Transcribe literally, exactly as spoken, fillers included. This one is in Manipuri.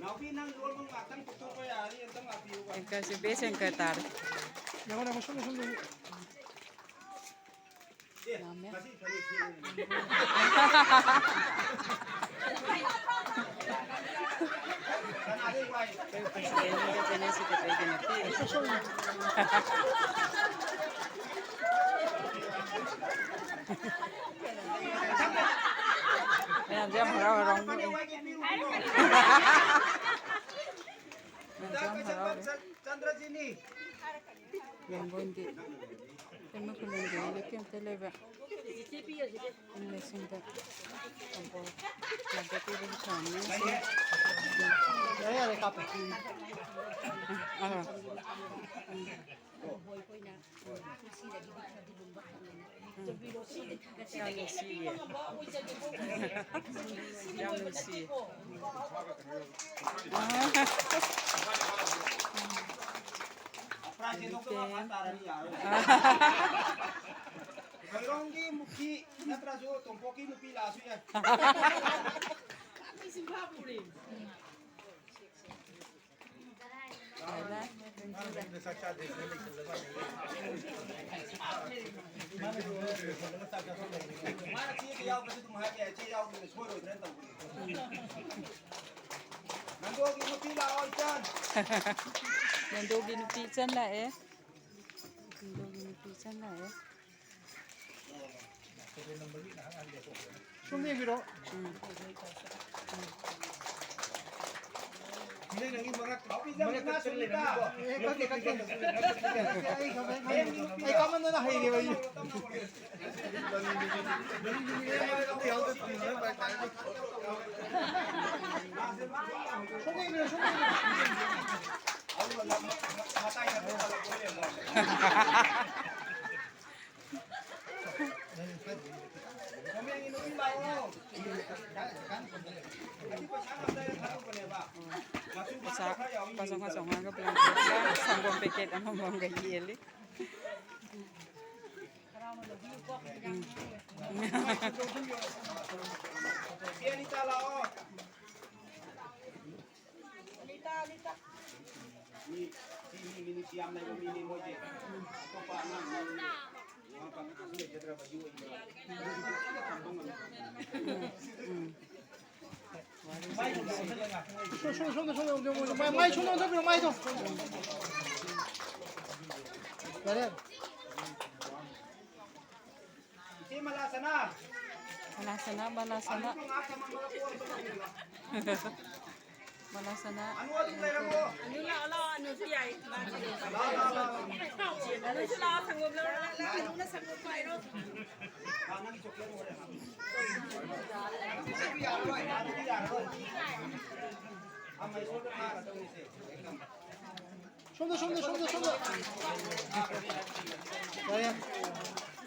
ꯅꯥꯎꯕꯤ, ꯅꯪ ꯂꯣꯟꯕ ꯉꯥꯛꯇꯪ ꯄꯨꯊꯣꯛꯄ ꯌꯥꯔꯗꯤ ꯑꯝꯇꯪ ꯂꯥꯛꯄꯤꯌꯨꯕ꯫ ꯑꯦꯡꯀꯔꯁꯦ ꯕꯦꯁ ꯑꯦꯡꯀꯔ ꯇꯥꯔꯦ꯫ ꯉꯥꯏꯈꯣ, ꯉꯥꯏꯈꯣ, ꯁꯣꯝꯗ, ꯁꯣꯝꯗ꯫ ꯑꯦ, ꯌꯥꯝꯃꯦ꯫ ꯉꯁꯤ ꯊꯕꯛ ꯁꯨꯕꯅꯤ꯫ ꯀꯅꯥꯗꯩ ꯋꯥꯏ? ꯑꯩꯈꯣꯏ ꯄ꯭ꯔꯁꯤꯗꯦꯟꯒ ꯖꯦꯅꯦꯔꯦꯜ ꯁꯦꯀ꯭ꯔꯦꯇꯔꯤꯒ ꯅꯠꯇꯦ꯫ ꯃꯌꯥꯝꯁꯦ ꯌꯥꯝ ꯍꯔꯥꯎ ꯍꯔꯥꯎ ꯅꯣꯛꯏ꯫ ꯃꯌꯥꯝꯁꯦ ꯌꯥꯝ ꯍꯔꯥꯎꯔꯦ꯫ ꯆꯟꯗ꯭ꯔꯖꯤꯅꯤ꯫ ꯌꯦꯡꯒꯣꯟꯒꯤ ꯏꯃꯥ ꯈꯨꯂꯦꯟꯒꯤ ꯂꯩꯀꯦꯝꯇ ꯂꯩꯕ ꯂꯩꯁꯤꯡꯗ ꯀꯝꯕꯣꯜ ꯂꯥꯛꯄ ꯄꯤꯕꯒꯤ ꯊꯧꯔꯝꯅꯤ ꯉꯁꯤ꯫ ꯌꯥꯔꯦ, ꯌꯥꯔꯦ, ꯀꯥꯞꯄꯦ꯫ ꯑꯥ꯫ ꯌꯥꯝ ꯅꯨꯡꯁꯤꯌꯦ꯫ ꯌꯥꯝ ꯅꯨꯡꯁꯤꯌꯦ꯫ ꯈꯣꯏꯔꯣꯡꯒꯤ ꯃꯨꯈꯤ ꯅꯠꯇ꯭ꯔꯁꯨ ꯇꯣꯝꯄꯣꯛꯀꯤ ꯅꯨꯄꯤ ꯂꯥꯛꯑꯁꯨ ꯌꯥꯏ꯫ ꯃꯥꯅ ꯆꯦꯗ ꯌꯥꯎꯗ꯭ꯔꯁꯨ ꯑꯗꯨꯝ ꯍꯥꯏꯕ ꯌꯥꯏ, ꯆꯦ ꯌꯥꯎꯗ꯭ꯔꯗꯤ ꯁꯣꯏꯔꯣꯏꯗ꯭ꯔꯅ ꯇꯧꯕꯅꯤ꯫ ꯅꯟꯗꯣꯒꯤ ꯅꯨꯄꯤ ꯂꯥꯛꯑꯣ, ꯏꯆꯟ꯫ ꯅꯟꯗꯣꯒꯤ ꯅꯨꯄꯤ ꯏꯆꯟ ꯂꯥꯛꯑꯦ꯫ ꯅꯟꯗꯣꯒꯤ ꯅꯨꯄꯤ ꯏꯆꯟ ꯂꯥꯛꯑꯦ꯫ ꯁꯣꯝꯗ ꯌꯦꯡꯕꯤꯔꯣ꯫ ꯎꯝ꯫ ꯅꯪ ꯅꯪꯒꯤ ꯃꯔꯛ, ꯃꯔꯛꯇ ꯆꯠꯂ ꯂꯩꯔꯝꯅꯤꯀꯣ꯫ ꯑꯦ, ꯀꯛꯇꯦ, ꯀꯛꯇꯦ꯫ ꯑꯩ ꯀꯃꯟꯗꯅ ꯍꯩꯔꯦꯕ ꯑꯩ꯫ ꯄꯩꯁꯥ ꯂꯨꯄꯥ ꯆꯥꯝꯃꯉꯥ ꯆꯥꯝꯃꯉꯥꯒ ꯕ꯭ꯂꯥꯡꯀꯦꯠꯀ ꯁꯪꯒꯣꯝ ꯄꯦꯀꯦꯠ ꯑꯃꯃꯝꯒ ꯌꯦꯜꯂꯤ꯫ ꯎꯝ꯫ ꯎꯝ꯫ ꯆꯦ ꯑꯅꯤꯇꯥ ꯂꯥꯛꯑꯣ꯫ ꯃꯤ, ꯁꯤ ꯃꯤ ꯃꯤꯅꯨꯡꯁꯤ ꯌꯥꯝ ꯂꯩꯕ ꯃꯤꯅꯤ ꯃꯣꯏꯁꯦ꯫ ꯑꯇꯣꯞꯄ ꯑꯉꯥꯡ ꯃꯤ ꯋꯥ ꯄꯥꯡꯉꯛꯑꯁꯨ ꯂꯩꯖꯗ꯭ꯔꯕ ꯌꯨ ꯑꯣꯏꯅ ꯊꯝꯕ ꯉꯝꯃꯤ꯫ ꯁꯣꯝ, ꯁꯣꯝ, ꯁꯣꯝꯗ, ꯁꯣꯝꯗ, ꯁꯣꯝꯗ, ꯁꯣꯝꯗ, ꯃꯥꯏ, ꯃꯥꯏ ꯁꯣꯝꯗ ꯑꯣꯟꯊꯣꯛꯄꯤꯔꯣ, ꯃꯥꯏꯗꯣ꯫ ꯌꯥꯔꯦ꯫ ꯏꯆꯦ ꯃꯂꯥꯁꯅꯥ꯫ ꯃꯂꯥꯁꯅꯥ, ꯃꯂꯥꯁꯅꯥ꯫ ꯑꯗꯨꯁꯨ ꯉꯥꯏꯍꯥꯛ ꯊꯝꯃꯝꯃꯒ ꯀꯣꯟ ꯑꯝꯇ ꯂꯧꯕꯤꯔꯣ꯫ ꯃꯂꯥꯁꯅꯥ꯫ ꯑꯅꯨ ꯑꯗꯨꯝ ꯂꯩꯔꯝꯃꯣ꯫ ꯑꯅꯨ ꯂꯥꯛꯑꯣ, ꯂꯥꯛꯑꯣ, ꯑꯅꯨꯁꯨ ꯌꯥꯏ꯫ ꯂꯥꯛꯑꯣ, ꯂꯥꯛꯑꯣ, ꯂꯥꯛꯑꯣ꯫ ꯑꯅꯨꯁꯨ ꯂꯥꯛꯑꯣ, ꯁꯪꯒꯣꯝ ꯂꯧꯔꯣ, ꯂꯥꯛꯑꯣ, ꯂꯥꯛꯑꯣ꯫ ꯑꯅꯨꯅ ꯁꯪꯒꯣꯝ ꯄꯥꯏꯔꯣ꯫ ꯑꯥ, ꯅꯪꯒꯤ ꯆꯣꯀ꯭ꯂꯦꯠ ꯂꯣꯏꯔꯦ꯫ ꯑꯗꯨꯗꯤ ꯌꯥꯔꯔꯣꯏ꯫ ꯑꯃ ꯏꯁꯣꯔꯗ ꯊꯥꯔꯗꯧꯅꯤꯁꯦ꯫ ꯁꯣꯝꯗ, ꯁꯣꯝꯗ, ꯁꯣꯝꯗ, ꯁꯣꯝꯗ꯫ ꯌꯥꯔꯦ, ꯌꯥꯔꯦ꯫